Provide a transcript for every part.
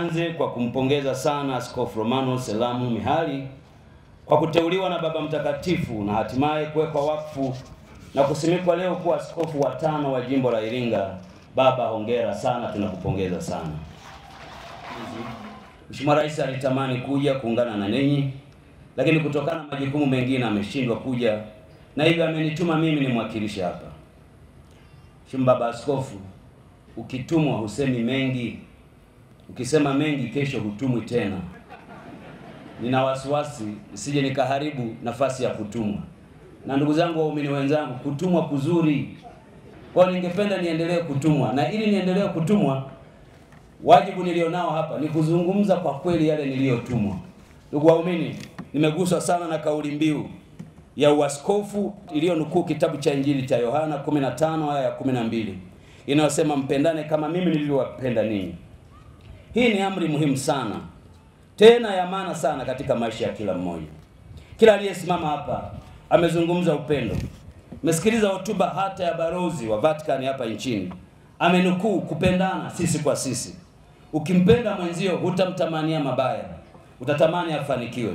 nianze kwa kumpongeza sana Askofu Romanus Elamu Mihali kwa kuteuliwa na Baba Mtakatifu na hatimaye kuwekwa wakfu na kusimikwa leo kuwa askofu wa 5 wa jimbo la Iringa. Baba, hongera sana, tunakupongeza sana. Mheshimiwa Rais alitamani kuja kuungana na ninyi, lakini kutokana na majukumu mengine ameshindwa kuja, na hivyo amenituma mimi nimwakilishe hapa. Mheshimiwa Baba Askofu, ukitumwa husemi mengi, ukisema mengi kesho hutumwi tena. Nina wasiwasi nisije nikaharibu nafasi ya kutumwa. Na ndugu zangu waumini wenzangu, kutumwa kuzuri. Kwa ningependa niendelee kutumwa, na ili niendelee kutumwa, wajibu nilionao hapa ni kuzungumza kwa kweli yale niliyotumwa. Ndugu waumini, nimeguswa sana na kauli mbiu ya uaskofu iliyonukuu kitabu cha Injili cha Yohana 15 aya ya 12 inayosema, mpendane kama mimi nilivyowapenda ninyi. Hii ni amri muhimu sana, tena ya maana sana katika maisha ya kila mmoja. Kila aliyesimama hapa amezungumza upendo. Mmesikiliza hotuba hata ya balozi wa Vatican hapa nchini, amenukuu kupendana sisi kwa sisi. Ukimpenda mwenzio hutamtamania mabaya, utatamani afanikiwe.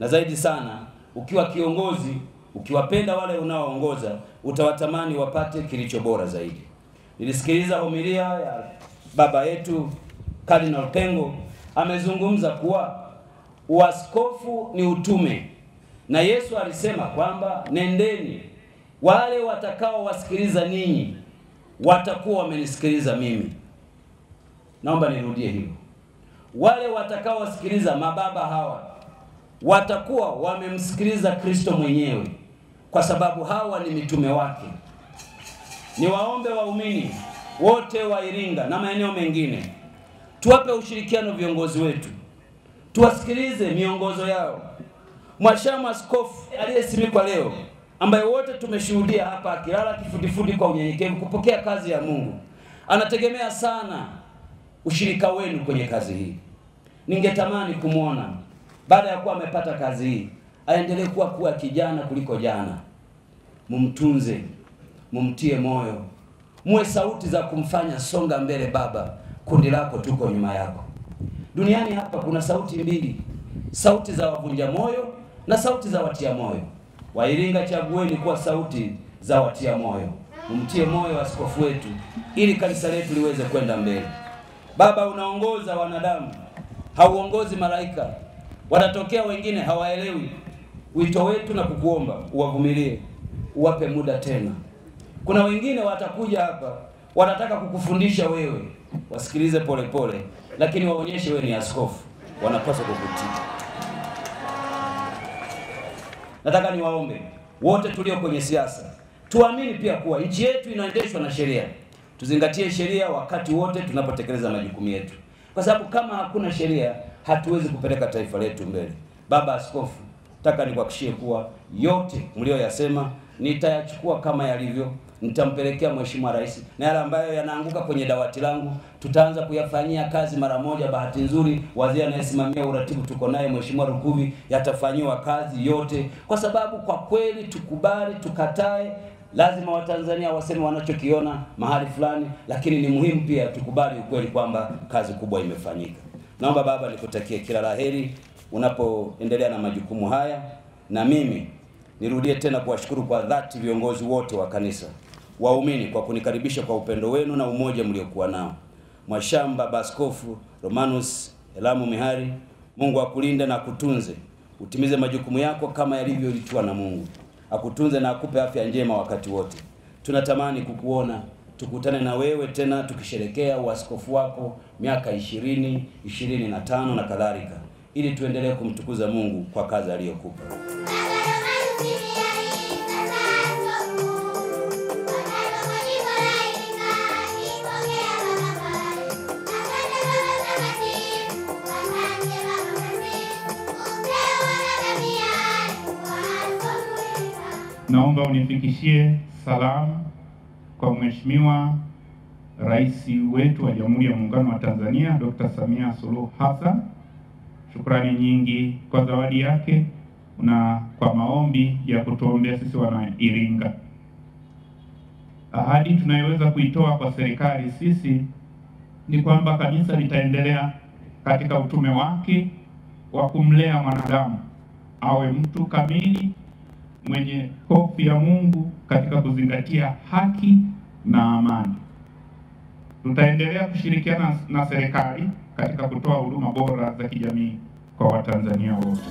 Na zaidi sana, ukiwa kiongozi, ukiwapenda wale unaoongoza, utawatamani wapate kilicho bora zaidi. Nilisikiliza homilia ya baba yetu Cardinal Pengo, amezungumza kuwa uaskofu ni utume, na Yesu alisema kwamba nendeni, wale watakao wasikiliza ninyi watakuwa wamenisikiliza mimi. Naomba nirudie hilo. Wale watakao wasikiliza mababa hawa watakuwa wamemsikiliza Kristo mwenyewe, kwa sababu hawa ni mitume wake. Niwaombe waumini wote wa Iringa na maeneo mengine, tuwape ushirikiano viongozi wetu, tuwasikilize miongozo yao. Mwashamu Askofu aliyesimikwa leo, ambaye wote tumeshuhudia hapa akilala kifudifudi kwa unyenyekevu kupokea kazi ya Mungu, anategemea sana ushirika wenu kwenye kazi hii. Ningetamani kumuona baada ya kuwa amepata kazi hii aendelee kuwa kijana kuliko jana. Mumtunze, mumtie moyo, muwe sauti za kumfanya songa mbele. Baba, kundi lako tuko nyuma yako. Duniani hapa kuna sauti mbili, sauti za wavunja moyo na sauti za watia moyo. Wairinga, chagueni kuwa sauti za watia moyo. Mumtie moyo askofu wetu ili kanisa letu liweze kwenda mbele. Baba, unaongoza wanadamu, hauongozi malaika. Wanatokea wengine hawaelewi wito wetu na kukuomba uwavumilie, uwape muda tena. Kuna wengine watakuja hapa wanataka kukufundisha wewe, wasikilize polepole, lakini waonyeshe wewe ni askofu, wanapaswa kukutii. Nataka niwaombe wote tulio kwenye siasa, tuamini pia kuwa nchi yetu inaendeshwa na sheria. Tuzingatie sheria wakati wote tunapotekeleza majukumu yetu, kwa sababu kama hakuna sheria hatuwezi kupeleka taifa letu mbele. Baba Askofu, nataka nikuhakikishie kuwa yote mlioyasema nitayachukua kama yalivyo, nitampelekea Mheshimiwa Rais, na yale ambayo yanaanguka kwenye dawati langu tutaanza kuyafanyia kazi mara moja. Bahati nzuri waziri anayesimamia uratibu tuko naye Mheshimiwa Rukuvi, yatafanyiwa kazi yote, kwa sababu kwa kweli tukubali tukatae, lazima Watanzania waseme wanachokiona mahali fulani, lakini ni muhimu pia tukubali ukweli kwamba kazi kubwa imefanyika. Naomba baba nikutakie kila laheri unapoendelea na majukumu haya, na mimi nirudie tena kuwashukuru kwa dhati viongozi wote wa kanisa, waumini kwa kunikaribisha kwa upendo wenu na umoja mliokuwa nao. Mwashamba Baba Askofu Romanus Elamu Mihali, Mungu akulinde na akutunze, utimize majukumu yako kama yalivyoitwa na Mungu. Akutunze na akupe afya njema wakati wote. Tunatamani kukuona, tukutane na wewe tena tukisherekea uaskofu wako miaka 20, 25 na kadhalika, ili tuendelee kumtukuza Mungu kwa kazi aliyokupa. Naomba unifikishie salamu kwa Mheshimiwa Rais wetu wa Jamhuri ya Muungano wa Tanzania Dr. Samia Suluhu Hassan. Shukrani nyingi kwa zawadi yake na kwa maombi ya kutuombea sisi wana Iringa. Ahadi tunayoweza kuitoa kwa serikali sisi ni kwamba kanisa litaendelea katika utume wake wa kumlea mwanadamu awe mtu kamili mwenye hofu ya Mungu katika kuzingatia haki na amani. Tutaendelea kushirikiana na serikali katika kutoa huduma bora za kijamii kwa Watanzania wote.